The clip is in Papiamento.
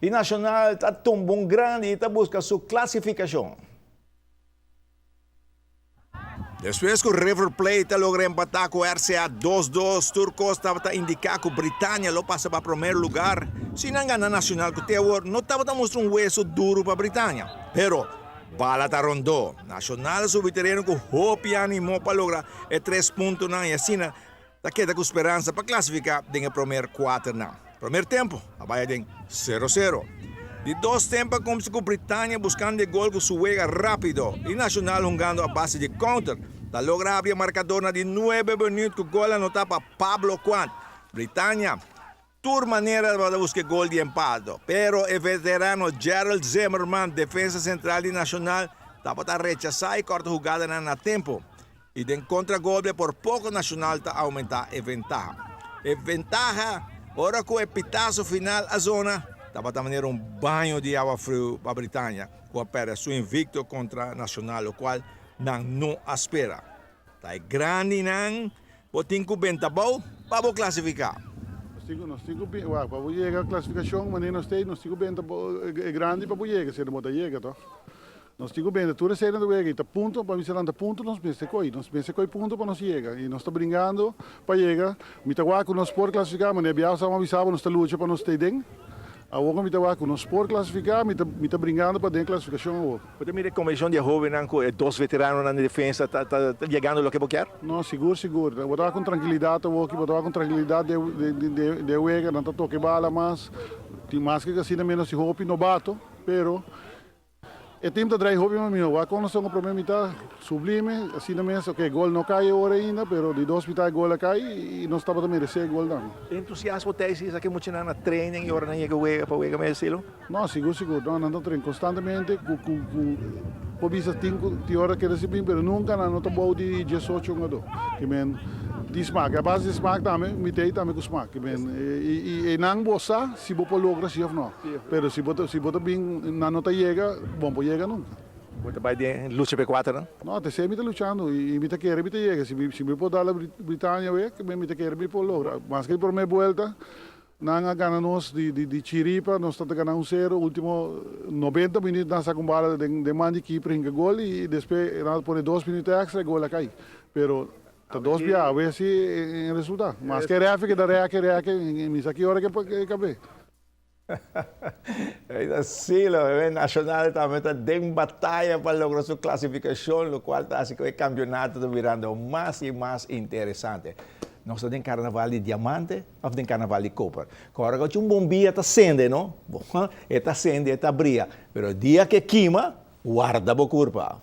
Di Nacional ta tumba un grandi y ta busca su clasificacion. Despues cu River Plate a logra empata cu RCA dos dos, tur cos tabata indica cu Britannia lo pasa pa promer lugar si nan gana Nacional cu te awor no tabata mustra un hueso duro pa Britannia. Pero, bala ta rondó. Nacional a subi tereno cu hopi animo pa logra e tres puntonan y asina ta keda cu speransa pa clasifica den e promer cuaternan. Promer tempo a baya den sero sero. Di dos tempo a cuminsa cu Britannia buscando e gol cu su wega rapido y Nacional hungando a base di counter ta logra habri e marcador na di nuebe minuut cu gol anota pa Pablo Quant. Britannia tur manera tabata busca e gol di empate pero e veterano Gerald Zimmerman defensa central di Nacional tabata rechasa y corta hugadanan na tempo. Y den contragolpe por poco Nacional ta aumenta e ventaha. E ventaha ora cu e pitazo final a zona tabata manera un baño di awa friu pa Britannia cu a perde su invicto contra Nacional locual nan no a spera. Ta e grandinan bo tin cu benta bou pa bo clasifica. Nos tin cu nos tin cu wak pa bo yega clasificacion manera nos ta nos tin cu benta e grandi pa bo yega si no bo ta yega toch. Nos tin cu bende tur esey na ta wega y ta punto pa mester nan ta punto nos mester coy nos mester coy punto pa nos yega y nos ta bringando pa yega mi ta wak cu nos por clasifica manera biaha sa bisa bo nos ta lucha pa nos stay den awor cu mi ta wak cu nos por clasifica mi ta mi ta bringando pa den clasificacion awor. Bo ta mira e combinacion di e hobennan cu e dos veteranonan di defensa ta ta yegando loke bo kier? No sigur sigur bo ta wak cu trankilidad awor ki bo ta wak cu trankilidad den den den den wega nan ta toca e bala mas tin maske asina menos tin hopi nobato pero. E team ta drai hopi mas miho. Wak kon nos ta un prome mita sublime, asina mes, ok, gol no kai e ora ainda, pero di dos mita e gol a kai y nos tabata merece e gol tambe. E entusiasmo ta esi esaki muchanan na training y ora nan yega wega pa wega mes estilo? No, sigur sigur, no, nan ta train constantemente cu cu cu por bisa tin cu tin ora keda sin bin, pero nunca nan no ta bou di diesocho hungador. Ki men tin smaak, a base di smaak tambe mi ta ey tambe cu smaak, ki men y y eynan bo sa si bo por logra si of no. Pero si bo ta si bo ta bin nan no ta yega, bo no por yega nunca. Bo ta bai den lucha pa e kuaternan? No, te esei mi ta luchando y mi ta kere mi ta yega. Si mi si mi por dal a Britania awek, mi ta kere mi por logra. Maske di prome buelta nan a gana nos di di di chiripa, nos ta ta gana un sero, ultimo nobenta minuut nan saka un bala den den man di keeper hinka gol y despues nan a pone dos minuut extra e gol a kai. Pero ta dos bia awe si e resulta. Maske refi keda reke reke mi sa ki ora ke kabe. Ei Silo, e Nacional tambe ta den bataya pa logra su clasificacion, locual ta haci cu e campeonato ta birando mas y mas interesante. Nos ta den carnaval di diamante of den carnaval di koper? Ora cu un bombilla ta cende, no? E ta cende, e ta bria. Pero dia cu e kima, warda bo curpa.